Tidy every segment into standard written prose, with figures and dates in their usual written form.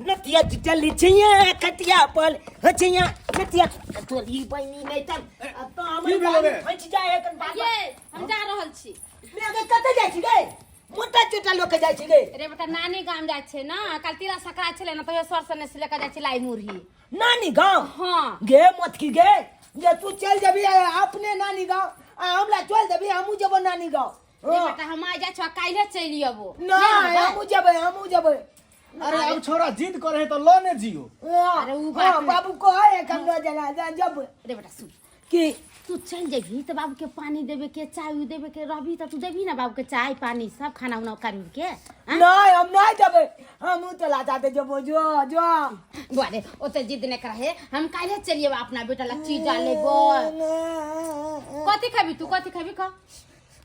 नतिया चली छिया खटिया पर हचिया नतिया तोरी बहिनी नहीं त अब तो की हमर भेलो रे? फंस जाए एखन बाप ये हम जा रहल छी मैं अगर कतऽ जाइ छी गे मोटा चोटा लोक जाइ छी गे रे बेटा नानी गाम जाइ छै ने काल तिला संक्रांति छलै ने तहियो सर सने से लेके जाइ छै लाई मुरही नानी गाँव हाँ गे मोतकी गे जे तू चल जेबी आ अपने नानी गाँव आ हमरा चल देबी हमहूँ जेबो नानी गाँव रे बेटा हम आइ जाइ छौ काल्हे चलि अबो नहीं हमहूँ जेबै हमहूँ जेबै अरे अब छोरा जिद करे है तो लो ने जियो हाँ, अरे उ बात हाँ, नहीं। बाबू कहे है कम जला जा जब रे बेटा सुन कि तू चल जेबही तऽ बाबू के पानी देबे के चाय उय देबे के रहबी तऽ तू देबही ना बाबू के चाय पानी सब खाना उना कर उर के आँ? नहीं हम नहीं जेबै हमहूँ तो लाजा दे जेबो जो जो बुआ रे ओते जिद नहीं करे हम काल्हे चलिए अपना बेटा ला चीज लेबो कथी खेबी तू कथी खेबी कह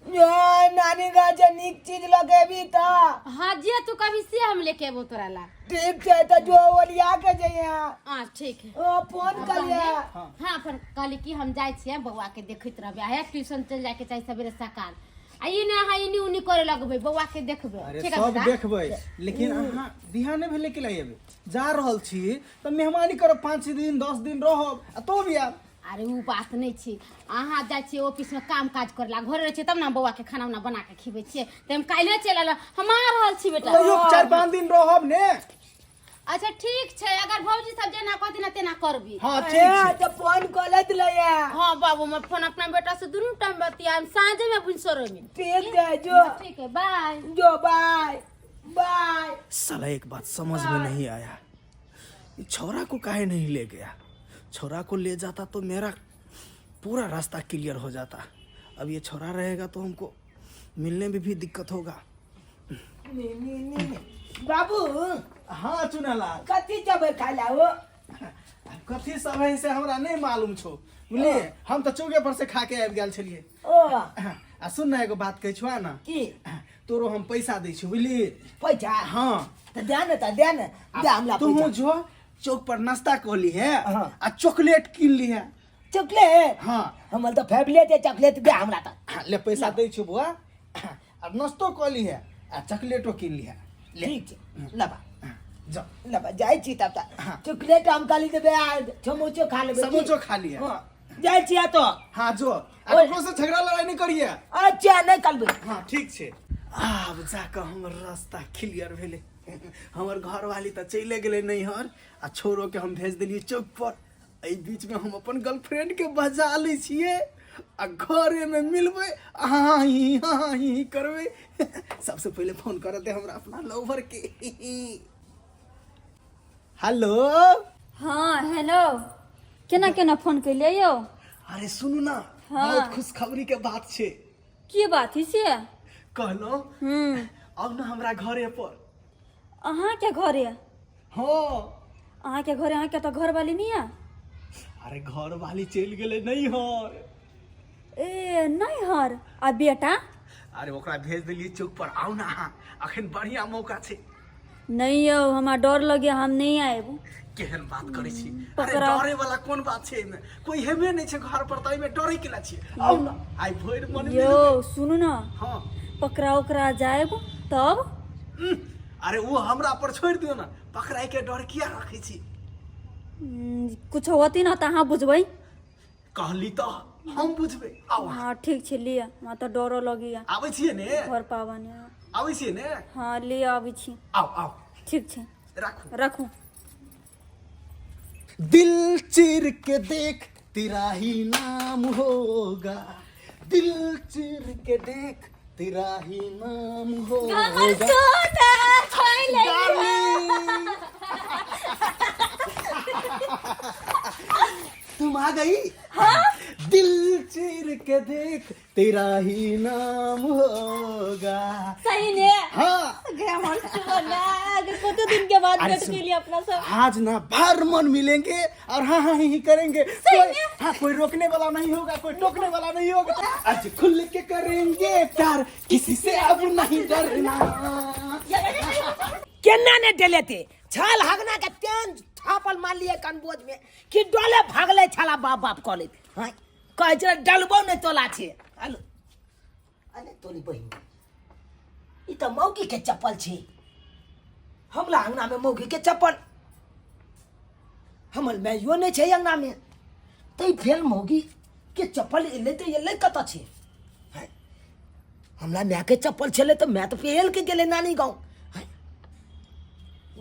जो नानी गाँव से नीक चीज लगेबी तऽ हाँ जे तू कभी से हम लेके अबो तोरा ला ठीक छै तऽ जो ओरिया के जइहे हाँ ठीक है ओ फोन करिए हाँ पर कहली कि हम जाइ छियै बौआ के देखैत रहबै आ ट्यूशन चलि जाइके चाही सवेरे सकाल आ ई नहि अहाँ एनी उनी करे लगबै बौआ के देखबै अरे ठीक है सब बेटा? देखबै लेकिन अहाँ बिहाने भेलै के लिए एबै जा रहल छी तऽ मेहमानी करब 5 दिन 10 दिन रहब आ तो भी आब। अरे उ बात नहि छै, अहाँ जाइ छियै ऑफिसमे काम काज करे ला, घरे रहै छियै तब ने बौआ के खाना उना बना के खिबै छियै, तऽ हम काल्हे चलि एलहुँ, हम आ रहल छी बेटा। तैयो 4-5 दिन रहब ने। अच्छा ठीक छै, अगर भौजी सब जेना कहती ना तेना करबी। हाँ ठीक छै। तऽ फोन कऽ लैत लैया। हाँ बाबू, हमर फोन अपना बेटा से दुनू टाइम बतियाम, साँझे में भिनसरे में। ठीक छै, जो। ठीक है, बाय। जो, बाय बाय। साला एक बात समझ में नहीं आया, ये छोरा को काहे नहीं ले गया? छोरा को ले जाता तो मेरा पूरा रास्ता क्लियर हो जाता। अब ये छोरा रहेगा तो हमको मिलने में भी दिक्कत होगा। नी नी नी नी। बाबू। हाँ चुनालाल। कथी जबै खाय ला हो? कथी सब है से हमरा नहीं मालूम छो, बुझलिए? हम तो चौके पर से खा के आबि गेल छलिए। ओ। आ सुन ना, एगो बात कहै छौ ना। की? तोरो हम पैसा दै छियौ, बुझली? पैसा? हाँ। तऽ दे ने, तऽ दे ने, दे हमरा तू पैसा। जो चौक पर नाश्ता कऽ ली है हाँ। आ चॉकलेट कीन ली है। चॉकलेट? हाँ। हमर तऽ फेवरेट है चॉकलेट, दे हमरा तऽ। हाँ, ले पैसा दै छियौ बौआ, आ नाश्तो कऽ ली है आ चॉकलेटो कीन ली है, ले। ठीक छै, लबा। जा। लबा, जाइ छी तब तऽ। हाँ। चॉकलेट हम खाली देबै आ समोसो खा लेबै की? समोसो खा लिहे। हाँ, जाइ छी आ तो। हाँ जो, आ ओए। ककरो से झगड़ा लड़ाई नहीं करिए। अच्छा, नहि करबै। हाँ ठीक छै। आब जाकऽ हमर रास्ता क्लियर भेलै। हमर घरवाली तऽ चलि गेलै नैहर आ छोरोके हम भेज देलियै चौक पर। एहि बीचमे हम अपन गर्लफ्रेंड के बजा लै छियै आ घरेमे मिलबै, हाँ ही हाँ ही करबै। सबसे पहिले फोन कर दे हमरा अपना लवर के। हेलो। हाँ हेलो, केना केना फोन कैलियै यौ? अरे सुनू ना। हाँ। बहुत खुशखबरी के बात छै। की बात है से? कहलहुँ, आउ ने हमरा घरे पर। अहाँके घरे? हाँ। अहाँके घरे? अहाँके तऽ घरवाली नहि यऽ? अरे घर वाली चलि गेलै नैहर। ए नैहर, आ बेटा? अरे ओकरा भेज देलियै चौक पर। आउ ने अहाँ, अखन बढ़िया मौका छै। नहि यौ, हमरा डर लगे, हम नहि आयब। केहन बात करै छी अरे? पकड़ाउ। डरे वाला कोन बात छै एहिमे? कोई हेबे नहि छै घर पर, तऽ एहिमे डरे केला छियै? आउ ने, आइ भरि मन यौ मिलबै। सुनू ने। हाँ। पकड़ा उकड़ा जायब तब? अरे ओ हमरा पर छोड़ि दियौ ने, पकड़ाइ के डर किया रखै छी? कुछो होती ने तऽ अहाँ बुझबै। कहली तऽ हम बुझबै, आउ अहाँ। हाँ ठीक छै, लिअ, हमरा तऽ डरो लगैया। आबै छियै ने? घर पाबनि। आबै छियै ने? हाँ लिअ, आबै छी। आउ आउ। ठीक छै। राखू। राखू। दिल चीर के देख, तेरा ही नाम होगा। दिल चीर के देख, तेरा ही नाम होगा। डार्लिंग, तुम आ गई। हाँ? दिल चीर के देख, तेरा ही नाम होगा। सही ने? हाँ। गे हमर सोना, अगर कते दिन के बाद अरे भेट सुन। गेली अपना सब। आज ना भर मन मिलेंगे और हाँ हाँ ही करेंगे। कोई, हाँ, कोई रोकने वाला नहीं होगा, कोई टोकने वाला नहीं होगा। आज खुल के करेंगे प्यार, किसी से अब नहीं डरना। केना ने डलेते छाल हगना के तेन थापल मारलिए कनबोज में कि डोले भागले छाला बाप बाप कऽ लेत। हाँ कहै छै डलबो नहि तोला छै। हेलो, अरे तोली बहिन, ई तऽ मौगी के चप्पल छै। हमला अंगना में मौगी के चप्पल हमर माइयो नहि छै अंगना में तै फेर मौगी के चप्पल एलै तऽ एलै कतऽ छै हैं? हमरा मायके चप्पल छलै तऽ माय तऽ पहिर के गेलै नानी गाँव हैं?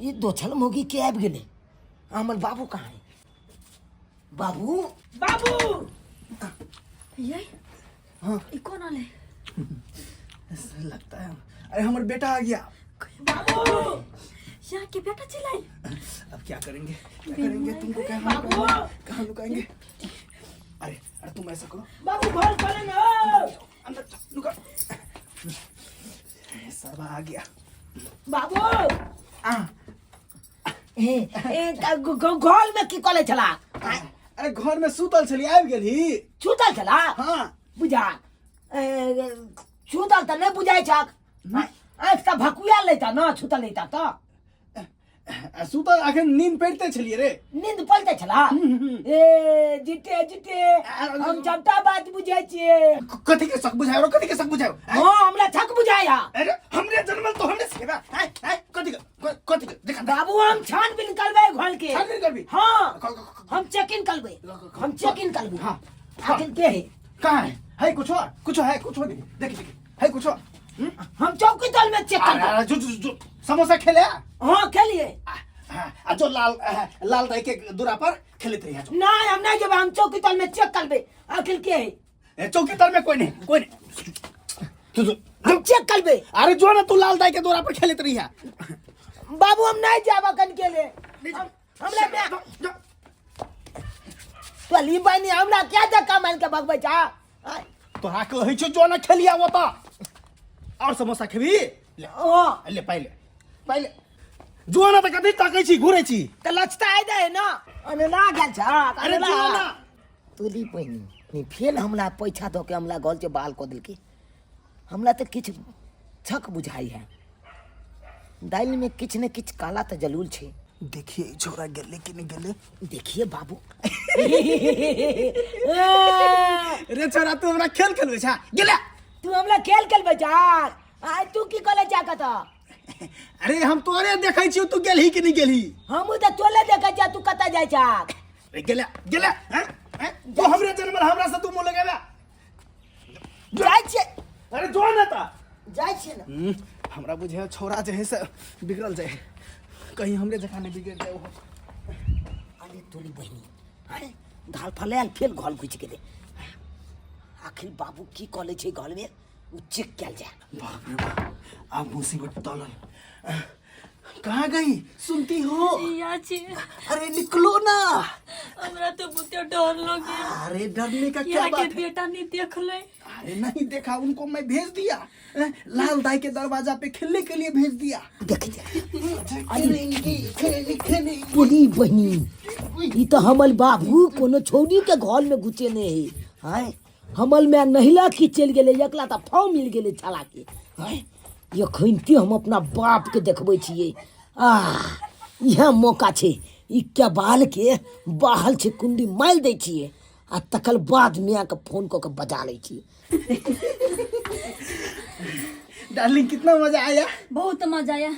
ई दोछल मौगी के आबि गेलै हमर बाबू कहाँ है बाबू बाबू ये हाँ ई कोन आले ऐसा लगता है अरे हमार बेटा आ गया बाबू यहाँ के बेटा चिल्लाई अब क्या करेंगे क्या करेंगे तुमको क्या लुकाएंगे कहाँ लुकाएंगे अरे अरे तुम ऐसा करो बाबू घर खोले ना अंदर जाओ, लुका सब आ गया बाबू आ ए ए घर में की कले छला अरे घर में सुतल छली आबि गेलही छूतल छला हाँ बुझा ए, छूतल तऽ नहि बुझाइ छक आँखि तऽ भकुआ लेता न छूतल लेता तऽ आ सुतल अखन नींद पड़िते छलियै रे नींद पड़ते छला ए जिते जिते हम सबटा बात बुझै छियै कथी के शक बुझायो कथी के शक बुझायो हाँ हमरा छक बुझाया अरे हमरे जन्मल तो हमरे सिखेबा आय आय कथी के कथी के देखा बाबू हम छानबीन करबै घर के छानबीन करबी? हाँ क- क- हम चेक इन करबै हम चेक इन करबै हाँ। आखिर के है कहाँ है है कुछ और कुछ है कुछ और देखी देखी है कुछ और हम्म? हम चौकी दल में चेक अरे करबै अरे जो जो जो समोसा खेले आ हाँ खेलिए हाँ, आ जो लाल लाल दाई के दूरा पर खेलते रही जो नहीं हम नहीं जेबै हम चौकी दल में चेक करबै आखिर के है ए, चौकी तर में कोई नहीं कोई नहीं तू जो हम चेक करबै अरे जो ना तू लाल दाई के दूरा पर खेलते रही है बाबू हम नहीं जाब अखन के लिए हमरा में तो ली बहनी हमरा क्या धक्का मार के भगबै छा आय, तोरा कहै छौ जो ना खेलिया वो तो और समोसा खेबी ले हाँ ले पहिले पहिले जो ना त कथी ताकै छी घुरै छी तऽ लचता आइ दे ना अनला गेल छ अरे जो ना तोली बहिनी नी फेर हमरा पैसा दऽ के हमरा गल के बाल कऽ देलकै हमरा तऽ किछु छक बुझाइ है दालि में किछु ने किछु काला तऽ जरूर छै देखिए ई छोरा गेलै कि नहि गेलै देखिए बाबू रे छोरा तू हमरा खेल खेलबै छा गेलै तू हमरा खेल खेलबै छा आइ तू की कले जा कतऽ अरे हम तोरे देखै छियौ तू गेलही कि नहि गेलही हमहूँ तऽ तोले देखै छियै तू कतऽ जाइ छा रे गेलै गेलै हैं हैं तू हमरे जनमल हमरा से तू मुँह लगेबे जाइ छियै अरे जो ना ता जाइ छियै ने हमरा बुझे छोरा जे है से बिगड़ल जाए कहीं हमरे जकाँ नहि बिगड़ जाए ओहो अरे तोरी बहिनी अरे धाल फलायल फेर घर घुसि गेलै आखिर बाबू की कऽ लै छै घरमे ओ चेक कयल जाय बाप रे बाप अब मुसीबत तलल कहाँ गई सुनती हो या छी अरे निकलो ना हमरा तो बहुते डर लगे अरे डरने का क्या यहाँ के बात है बेटा नहीं देख ले अरे नहीं देखा उनको मैं भेज दिया लाल दाई के दरवाजा पे खेलने के लिए भेज दिया देख देख खेलेंगे खेलेंगे खेलेंगे तोरी बहिनी ई तऽ हमर बाबू कोनो छौड़ी के घर में घुसेने है आँय हमर माय नहिला की चलि गेलै एकला तऽ फाँव मिल गेलै छाला के आँय एखनते हम अपना बाप के देखबै छियै आ इएह मौका छै ई केबाल के बाहल छै कुंडी मारि दै छियै आ तकर बाद मायके फोन कऽ के बजा लै छियै डार्लिंग कितना मजा आया बहुत मजा आया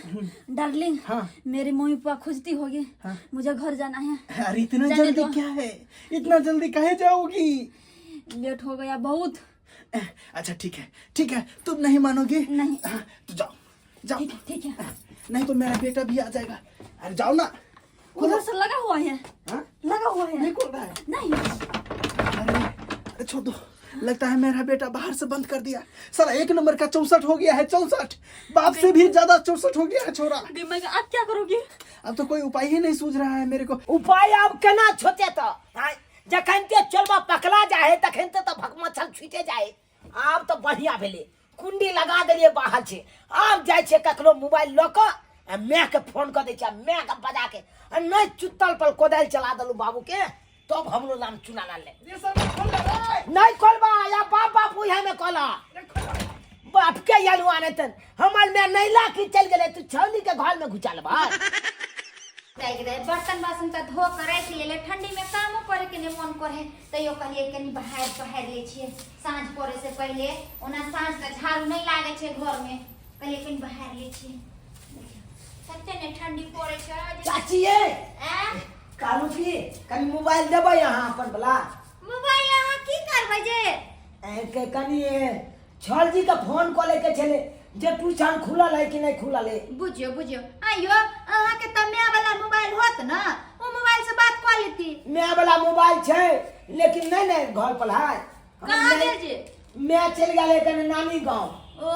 डार्लिंग हाँ। मेरी मम्मी पापा खोजती होगी हाँ। मुझे घर जाना है अरे इतना जाने जल्दी दो। क्या है इतना जल्दी काहे जाओगी लेट हो गया बहुत अच्छा ठीक है ठीक है तुम नहीं मानोगे नहीं। हाँ, तो जाओ जाओ ठीक है ठीक है नहीं तो मेरा बेटा भी आ जाएगा अरे जाओ ना उधर से लगा हुआ है हाँ? लगा हुआ है नहीं खोल रहा है नहीं अरे अरे छोड़ दो लगता है मेरा बेटा बाहर से बंद कर दिया साला एक नंबर का 64 हो गया है 64 बाप से भी ज्यादा 64 हो गया है छोरा दिमाग आप क्या करोगे अब तो कोई उपाय ही नहीं सूझ रहा है मेरे को उपाय आब केना छोटे तऽ आँय जखन ते चोलबा पकड़ा जाए है तखन ते तऽ भकमच्छल छूटे जाए आब तऽ बढ़िया भेलै कुंडी लगा देलियै बाहर छै आब जाइ छै ककरो मोबाइल लऽ कऽ आ मायके फोन कऽ दै छै आ मायके बजा के आ नहि चुत्तल पर कोदारि चला देलहुँ बाबूके तब हमरो नाम चुना ले नहीं खोलबा या बाप बाप उहे में खोला बाप के यालू आने तन हमर में नहीं ला की चल गेले तू छौली के घर में घुसा लेबा लागि रहे बर्तन बासन तऽ धो कऽ राखि लेले ठंडी में कामो करे के नहि मन करे तैयो कहलियै कनि बहारि सोहारि लै छियै साँझ पड़े से पहिले ओना साँझ के झाड़ू नहि लागै छै घर में कहलियै कनि बहारि लै छियै देखियौ एते ने ठंडी पड़ै छै जे- चाची ये आँय? कहलहुँ की कनि मोबाइल देबै अहाँ अपन बला मोबाइल अहाँ की करबै जे के कनि छल जी के फोन कऽ लैके छलै जे ट्यूशन खुलल है कि नहि खुलल है। बुझियो बुझियो, आइयो अहाँके तऽ माय वाला मोबाइल होत न, ओ मोबाइल से बात कऽ लेती। माय वाला मोबाइल छै लेकिन नहि ने घर पर है। कहाँ गेल जे? माय चलि गेल है कनि नानी गाँव। ओ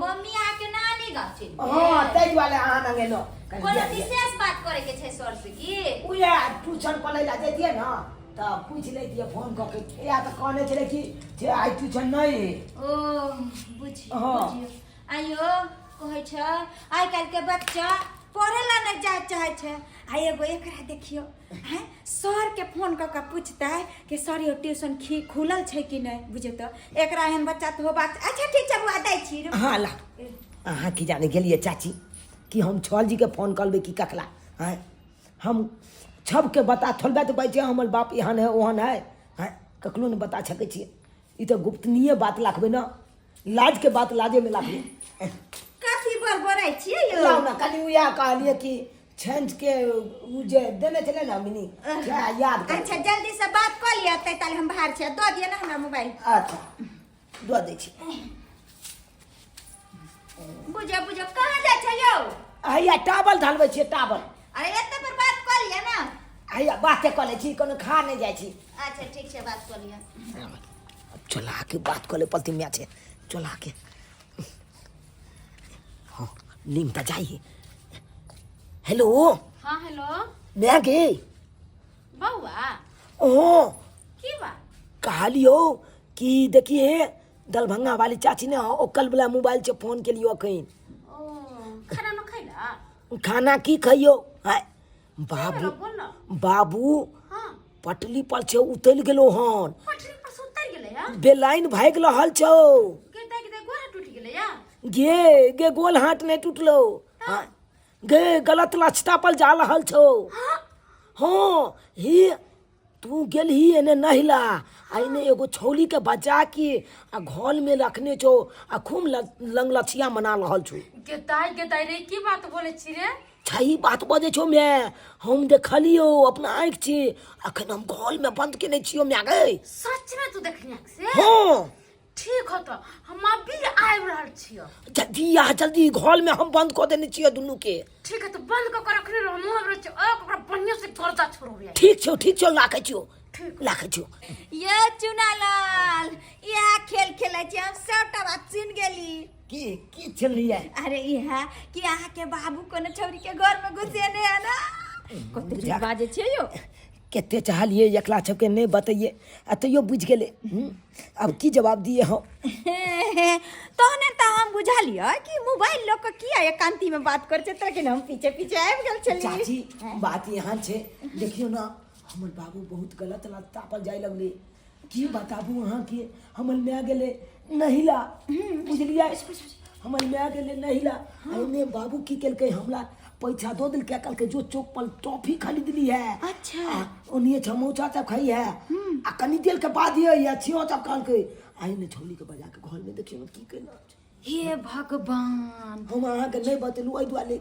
मम्मी अहाँके नानी गाँव चलि गेल। हँ, ताहि दुआरे अहाँ लग एलहुँ। कनि कोनो दिअ, दिअ। विशेष बात करे के छै सर से की? उएह ट्यूशन पढ़ै लए जैतियै ने तऽ पूछि लैतियै फोन कऽ के, या तऽ कहने छलै कि जे आइ ट्यूशन नहि है। ओ बुझियो। हाँ। बुझियो, आइयो कहै छै आइ काल्हि के बच्चा पढ़े ला नहि जाय चाहै छै। आ एगो एकरा देखियो, हैं, सर के फोन कऽ के पूछतै कि सर यो ट्यूशन खी खुलल छै कि नहि। बुझियौ तऽ एकरा एहन बच्चा तऽ होबाक। अच्छा ठीक छै बौआ, दै छी रुकू। हँ ला, अहाँ की जाने गेलियै चाची कि हम छल जी के फोन करबै कि ककरा? आँय, हम सबके बता थोड़बे तऽ छै हमर बाप एहन है ओहन है। आँय, ककरो नहि बता सकै छियै, ई तऽ गुप्तनीय बात राखबै ने, लाजके बात लाजेमे राखबै। कथी बड़बड़ाइ छियै यौ? लाउ ने कनि, उएह कहलियै कि छंच के उ जे देने छलै ने मिनी सएह याद कर। अच्छा जल्दी से बात कऽ लिअ, तै ताले हम बाहर छियै, दऽ दिअ ने हमरा मोबाइल। अच्छा दऽ दै छी। बुझो बुझो, कहाँ जाइ छै यौ? हैया टावल ढालबै छियै, टावल। अरे एते पर बात कऽ लिअ ने। हैया बाते कऽ लै छी, कोनो खा नहि जाइ छी। अच्छा ठीक छै, बात कऽ लिअ। चला के बात कऽ ले, पलती माय छै चला के। हाँ नीम तऽ जाइ। हेलो। हाँ हेलो। माय गे। बौआ। ओ की बात? कहलियो कि देखिए दरभंगा वाली चाची ने ओकल वाला मोबाइल से फोन के लियो अखन। ओ खाना न खैला? खाना की खैयो है बाबू। बोल ना। बाबू हाँ। पटली पर छे उतल गेलो हन। पटरी पर से उतर गेलै या? बेलाइन भागि रहल छौ। गे दाइ गे गोरा टूटि गेलै या? गे गे गोल हाथ नहीं टूटलो। हाँ गे गलत रास्ता पर जा रहल छौ। हाँ ही तू गेलही एने नहिला आ एने एगो छौली के बचा के आ घर में रखने छौ आ खूब लंग लछिया मना रहल छौ। गे दाइ रे की बात बोलै छी रे? सही बात बजै छौ my, हम देखलियौ अपना आँखि छी, अखन हम घर में बंद केने छियौ my गे। सच में तू देखनी आँख से? हाँ। ठीक हो तो हम अभी आबि रहल छियौ। जल्दी आ जल्दी, घर में हम बंद कऽ देने छियौ दुनू के। ठीक है तो बंद कऽ के रखने रहो, हम आबि रहल छियौ, ओकरा बढ़िया से गर्दा छोड़बै। ठीक छौ ठीक छौ, राखै छियौ ठीक। राखै छियौ। ये चुनालाल इएह खेल खेलै छी, हम सबटा बात सुनि गेली। की की छलियै? अरे इएह कि अहाँके बाबू कोनो छौरी के घर में घुसेने है ना। कते झूठ बाजै छियै यौ। कते चाहलियै एकला सबके नहि बतैयै आ तैयो बुझि गेलै। अब की जवाब दिए हम? तहने तऽ हम बुझलियै कि मोबाइल लऽ कऽ किया एकांती में बात करै छै, लेकिन हम पीछे पीछे आबि गेल छलियै। चाची बात यहाँ छै, देखियौ ने हमर बाबू बहुत गलत रास्ता पर जाय लगलै। की बताबू अहाँके, हमर माय गेलै नहिला, बुझलियै, हमर माय गेलै नहिला आ एने बाबू की केलकै, हमरा पैसा दऽ देलकै, कहलकै जो चौक पर टॉफी खरीदली है। अच्छा। आ ओनिये समोसा सब खाई है आ कनी देर के बाद ये या छियो सब कहलकै आ एने छौली के बजा के घर में देखियौ ने की केलक। हे भगवान, हम अहाँके नहि बतेलहुँ एहि दुआरे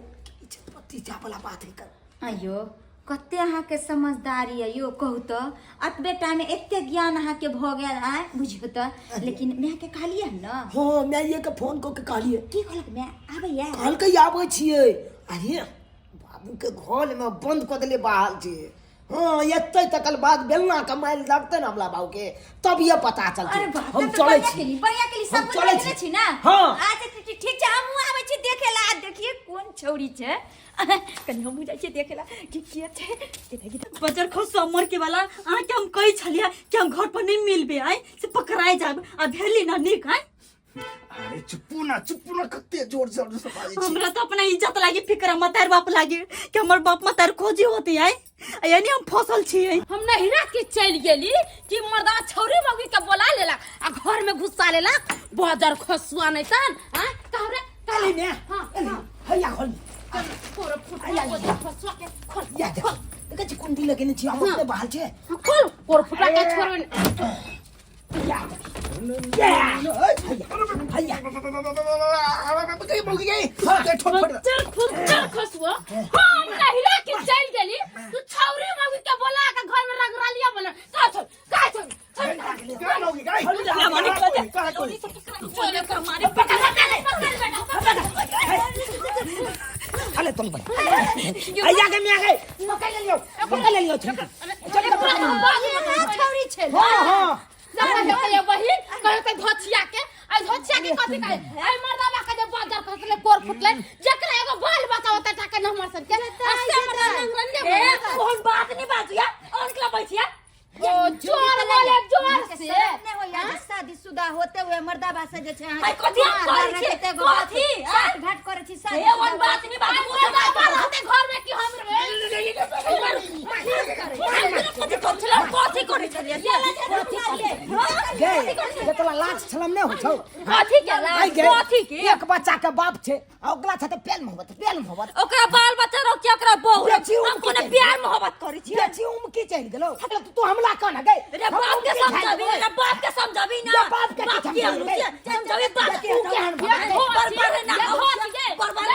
पति वाला बात है कर। अयो कते अहाँके समझदारी है यो, कहू तऽ अतबे टा में एते ज्ञान अहाँके भऽ गेल। आय बुझियौ तऽ, लेकिन मायके कहलियै हन ने? हाँ माये के फोन कऽ के कहलियै। की कहलक माय? आबैया? कहलकै आबै छियै। अरे बाबू के घर में बंद कऽ देलियै बाहर छै। हाँ एते तकल बाद बेलना के मारि लगतै ने हमरा बाबू के, तब ये पता चलतै। अरे बाप, हम तब तऽ चलै बढ़िया छी। केली, बढ़िया केली, सब हम कुछ चलै रखने छी। छी ना? हाँ। अच्छा, ठीक, ठीक, ठीक छै, हमहूँ आबै छी देखे ला। देखिए कोन छौरी छै, कनि हमहूँ जाइ छियै देखे ला कि के छै। बजर खसुआ मर के वाला, अहाँके हम कहै छलियै कि हम घर पर नहि मिलबै आइ से पकड़ाय जायब, आ भेली ना नीक आइ। अरे चुप्पू ना चुप्पू ना, कते जोर जोर से बाजै छी। हमरा तो अपना इज्जत लागी फिक्र, मतार बाप लागी कि हमर बाप मतार खोजी होती आइ, आ यानी हम फसल छियै। हम नहिरा के चलि गेली कि मर्दा छौरी मौगी के बोला लेलक आ घर में घुसा लेलक, बजर खसुआ नहीं तन। हां कहब रे अरे ने हाँ, अरे हाँ। हैया घर में। तोरा फुटवा आया, बजर खसुआ के खोल। या देख, देखै छी कुंडी लगेने छी हम अपने बाहर छै। हाँ, खोल कोर फुटवा के छोड़बै। या हैया चल खुद चल खसुआ हम नहिरा के चल गेली तू छौरी मौगी के बोला के घर में रंगरालिया बना का छौ का छौ चल कर मारे पकड़ पकड़ बेटा पकड़ अरे तुम भाई हैया के मिया गए पकड़ ले लियो पकड़ ले लियो चल चल छौरी छै हां हां बहिन कहते धोछिया के आई धोछिया के कथी कहे आई मर्दाबा के जे बाजार खसले कोर फुटले जकरा एगो बाल बच्चा होता टाके न हमर सब के आ से मर्दा नंगरन ने ए कोन बात नहीं बाजू यार और निकला बैठिया ओ जोर बोले जोर से शरम नहि होइया जे शादीशुदा होते हुए मर्दाबा से जे छै अहाँ आई कथी हम मार करै मार छी? एगो कथी? सात घाट करै छी ए शादीशुदा वन बात नहीं बाजू मर्दाबा रहते घर में कि हम रे कथी करै छलै कथी करै छलियै गए जतला लाज छलम नहि होइ छौ कथी के आई गए कथी के? एक बच्चा के बाप छै आ ओकरा छै तऽ प्यार मोहब्बत प्यार मोहब्बत ओकरा बाल बच्चा रह के ओकरा बहू रह। बेची हम उमकी कोने चलि प्यार मोहब्बत करै छियै बेची उमकी चलि गेलौ तू हमला कोना गए रे बाप के समझाबी रे बाप के समझाबी ना रे बाप के बाप की के समझाबी? समझाबी बाप तू केहन के बाप? पर पर ना पर पर ना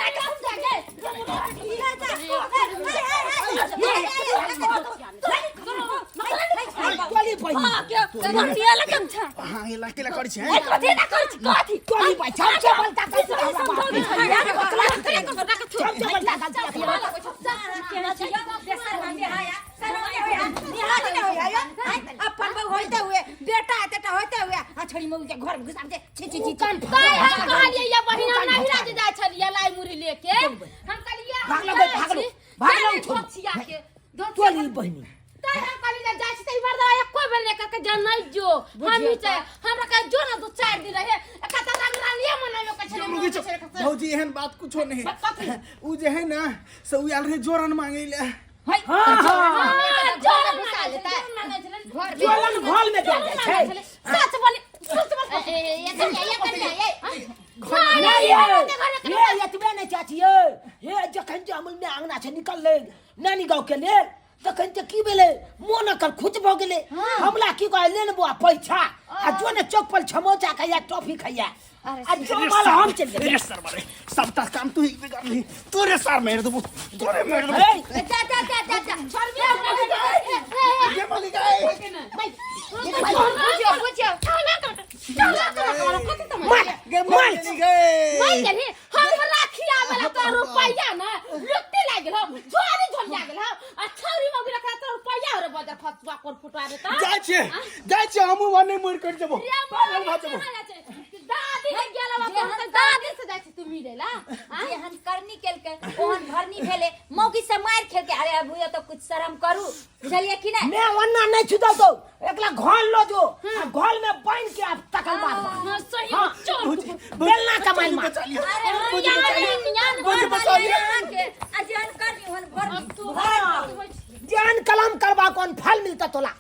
तोली बहिन हां के कथी लगम छ हाँ ये लाके ला करै छै ए कथी ना करै छी कथी तोली भाई छम छम बलता गलती हमरा बाप के। छम छम बलता गलती हमरा बाप के। अपन बहू होते हुए बेटा एतेटा होते हुए आ छोड़ी मऊ के घर में घुसा दे छी छी छी ताई हम कहलियै ये बहिन हम नहिरा जे जाइ छलियै लाई मुरही लेके हम कहलियै हम भागलो गई, भागलो, भागलो जाइ छोड़। धोछिया के तोली बहिनी ताई हम कहलियै जे जाइ छी तऽ ई मर्दवा एको बेर नहि कहलकै जे नहि जो हम ही चाहे हमरा कहे जो ना दू चारि दिन रहे एका तऽ रंगरालिये मनाबे के छलै मुर्गी छौ। भौजी एहन बात कुछो नहीं उ जे है ना से उ आयल रहे जोरन मांगे ले हाँ हाँ जोरन घुसा लेतै। मांगै छलै घर में जोलन घोल में दे जाइ छै सच बोली सच बोल नहीं ये ये एतबे नहि चाची ये हे जखन जे अमूल में अंगना से निकललै नानी गाँव के लेल तखन जे की भेलै मोन एकर खुश भऽ गेलै हमला की कहै ले ने बौआ पैसा आ जो ने चौक पर समोसा खैया टॉफी खैया आ जो माल हम चलि गेलियै रे सर मारे सबटा काम तू ही बिगाड़ली तोरे सार मार देबो तोरे मार देबो हे, जा जा जा जा जा ये मालिक आए बुझियो बुझियो मार गे मार मालिक गए हमरा खियावेला तो रुपैया ना लुट्टी लागि गेल झोरी झोलिया गेल आ छौरी मौगी रखा तो रुपैया रे बजर खसुआ कोन फुटवा रे त जाइ छियै जाइ छियै हमहूँ वने मरि करि जेबो पागल भऽ जेबो दादी के गेल बा दादी से जाइ छी तू मिलेला जेहन करनी केलकै ओहन भरनी भेलै मौगी से मारि खेलकै। अरे अब तो कुछ शरम करू, बुझलियै कि नहि? मैं वन्ना नहीं छुदौ तो एकला घोल लो जो आ घोल में बांध के आप तकल बात बा। हां सही हाँ। चोर भौजी बेलना कमाई मार। बचा लिया अरे भौजी बचा लिया यार भौजी बचा लिया अहाँके आ जेहन करनी ओहन भरनी। जान कलम करबा कौन फल मिलता तोला।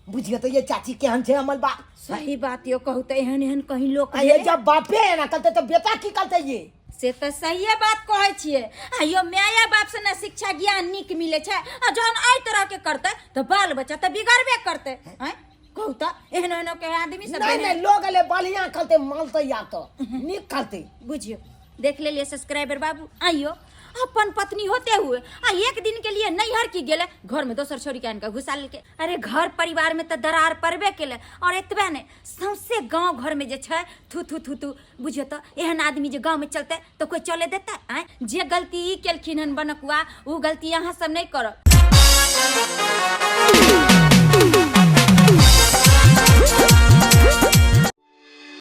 बुझिए तो ये चाची केहन छै हमर बाप। सही बात यो कहू तऽ एहन एहन कहीं लोक आ ये जब बापे है ना करते तो बेटा की करते ये? से तऽ सहिए बात कहै छियै। आ यो माया बाप से ने शिक्षा ज्ञान नीक मिलै छै, आ जहन एहि तरह के करतै तऽ बाल बच्चा तऽ बिगड़बे करतै। आँय कहू तऽ एहन एहन के आदमी सब नहीं नहीं लोग अले बढ़िया करते मानते या तो नीक करते। बुझियो देख लेलिए सब्सक्राइबर बाबू, आइयो अपन पत्नी होते हुए आ एक दिन के लिए नैहर की गेले, घर में दोसर छोरी के आनिके घुसा लेलकै। अरे घर परिवार में तऽ दरार पड़बे केलै, और एतबे नहि सौंसे गाँव घर में जे छै थू थू थू थू। बुझियो तऽ एहन आदमी जे गाँव में चलतै तऽ कोइ चले देतै? आँय जे गलती ई केलखिन हन बनकुआ, ओ गलती अहाँ सब नहि करब।